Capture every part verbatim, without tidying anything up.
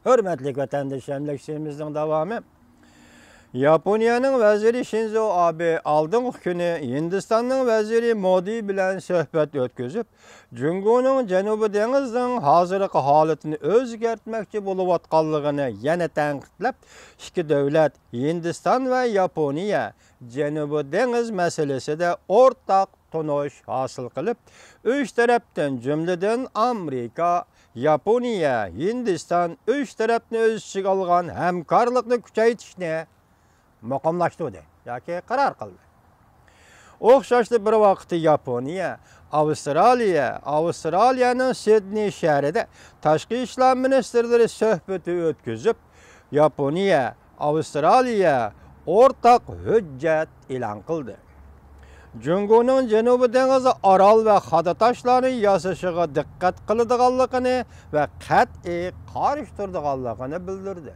ھۆرمەتلىك ۋەتەنداشلار، ئەمدى سۆزىمىزنىڭ داۋامى. ياپونىيەنىڭ ۋەزىرى شىنزو ئابې ئالدىنقى كۈنى ھىندىستاننىڭ ۋەزىرى مودى بىلەن سۆھبەت ئۆتكۈزۈپ، جۇڭگونىڭ جەنۇبىي دېڭىزنىڭ ھازىرقى ھالىتىنى ئۆزگەرتمەكچى بولۇۋاتقانلىقىنى يەنە تەنقىدلەپ، ئىككى دۆلەت، ھىندىستان ۋە ياپونىيە، جەنۇبىي دېڭىز مەسىلىسىدە ئورتاق تونۇش ھاسىل قىلىپ، ئۈچ تەرەپتىن، جۈملىدىن ئامېرىكا، ياپونىيە، ھىندىستان ئۈچ تەرەپنى ئۆز ئىچىگە ئالغان ھەمكارلىقنى كۈچەيتىشنى مۇقىملاشتۇردى ياكى قارار قىلدى. ئوخشاشلا بىر ۋاقىتتا ياپونىيە، ئاۋسترالىيە، ئاۋسترالىيەنىڭ سىدنېي شەھىرىدە تاشقى ئىشلار مىنىستىرلىرى سۆھبىتى ئۆتكۈزۈپ، ياپونىيە، ئاۋسترالىيە ئورتاق ھۆججەت ئېلان قىلدى. جۇڭگونىڭ جەنۇبىي دېڭىزدا ئارال ۋە خادا تاشلارنى ياسىشىغا دىققەت قىلىدىغانلىقىنى ۋە قەتئىي قارشى تۇرىدىغانلىقىنى بىلدۈردى.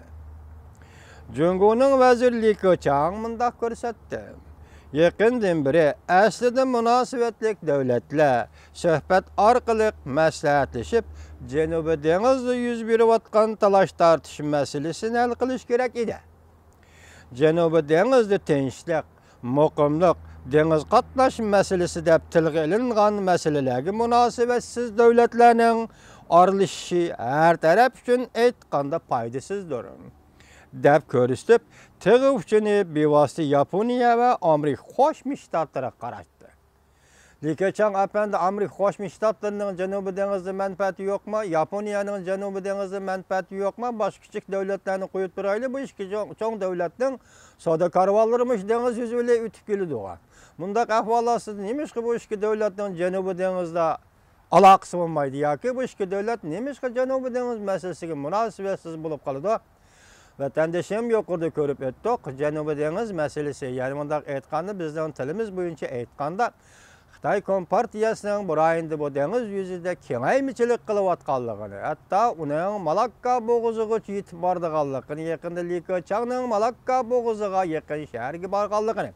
جۇڭگونىڭ ۋەزىرى لى كېچاڭ مۇنداق كۆرسەتتى: يېقىندىن بېرى ئەسلىدە مۇناسىۋەتلىك دۆلەتلەر سۆھبەت ئارقىلىق مەسلىھەتلىشىپ، جەنۇبىي دېڭىزدا يۈز بېرىۋاتقان تالاش-تارتىش مەسىلىسىنى ھەل قىلىش كېرەك ئىدى. جەنۇبىي دېڭىزدا تىنچلىق، مۇقىملىق، دېڭىز قاتناش مەسىلىسى دەپ تىلغا ئېلىنغان مەسىلىلەرگە مۇناسىۋەتسىز دۆلەتلەرنىڭ ئارىلىشىشى ھەر تەرەپ ئۈچۈن ئېيتقاندا پايدىسىزدۇر، دەپ كۆرسىتىپ، تىغ ئۇچىنى بىۋاسىتە ياپونىيە ۋە ئامېرىكا قوشما شتاتلىرىغا قاراتتى. لى كېچاڭ ئەپەندى، ئامېرىكا قوشما شتاتلىرىنىڭ جەنۇبىي دېڭىزدا مەنپەئەتى يوقما، ياپونىيەنىڭ جەنۇبىي دېڭىزدا مەنپەئەتى يوقما، باشقا كىچىك دۆلەتلەرنى قويۇپ تۇرايلى، بۇ ئىككى چوڭ، چوڭ دۆلەتنىڭ سودا كارۋانلىرى مۇشۇ دېڭىز يۈزى بىلەن ئۆتۈپ كېلىدىغۇ. مۇنداق ئەھۋاللار سىز نېمىشقا بۇ ئىككى دۆلەتنىڭ جەنۇبىي دېڭىزدا ئالاقىسى بولمايدۇ ياكى بۇ ئىككى دۆلەت نېمىشقا جەنۇبىي دېڭىز مەسىلىسىگە مۇناسىۋەتسىز بولۇپ قالىدۇ؟ ۋەتەندىشىم، يۇقىرىدا كۆرۈپ ئۆتتۇق، جەنۇبىي دېڭىز مەسىلىسى، يەنى مۇنداق ئېيتقاندا، بىزنىڭ تىلىمىز بويىچە ئېيتقاندا، خىتاي كومپارتىيەسىنىڭ بۇ رايوندا بۇ دېڭىز يۈزىدە كېڭەيمىچىلىك قىلىۋاتقانلىقىنى، ھەتتا ئۇنىڭ مالاككا بوغۇزىغىچە يېتىپ بارىدىغانلىقىنى، يېقىندا لى كېچاڭنىڭ مالاككا بوغۇزىغا يېقىن شەھەرگە بارغانلىقىنى،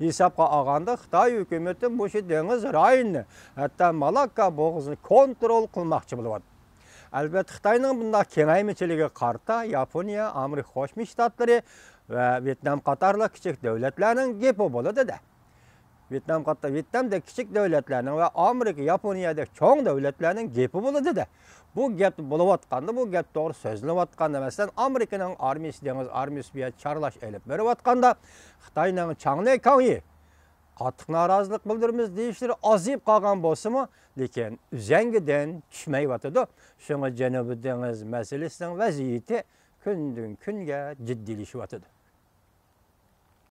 ھېسابقا ئالغاندا، خىتاي ھۆكۈمىتى مۇشۇ دېڭىز رايونىنى، ھەتتا مالاككا بوغۇزىنى كونترول قىلماقچى بولۇۋاتىدۇ. ئەلۋەتتە، خىتاينىڭ بۇنداق كېڭەيمىچىلىكىگە قارىتا ياپونىيە، ئامېرىكا قوشما شتاتلىرى ۋە ۋيېتنام قاتارلىق كىچىك دۆلەتلەرنىڭ گېپى بولىدۇ-دە. ۋيېتنام قاتار-، ۋيېتنامدەك كىچىك دۆلەتلەرنىڭ ۋە ئامېرىكا، ياپونىيەدەك چوڭ دۆلەتلەرنىڭ گېپى بولىدۇ-دە. بۇ گەپ بولۇۋاتقاندا، بۇ گەپ توغرا سۆزلىنىۋاتقاندا، مەسىلەن، ئامېرىكىنىڭ ئارمىيىسى، دېڭىز ئارمىيىسى بۇ يەردە چارلاش ئېلىپ بېرىۋاتقاندا، خىتاينىڭ چاڭ لېكاڭيى قاتتىق نارازىلىق بىلدۈرىمىز دېيىشلىرى ئازىيىپ قالغان بولسىمۇ، لېكىن ئۈزەڭگىدىن چۈشمەيۋاتىدۇ. شۇڭا جەنۇبىي دېڭىز مەسىلىسىنىڭ ۋەزىيىتى كۈندىن كۈنگە جىددىيلىشىۋاتىدۇ.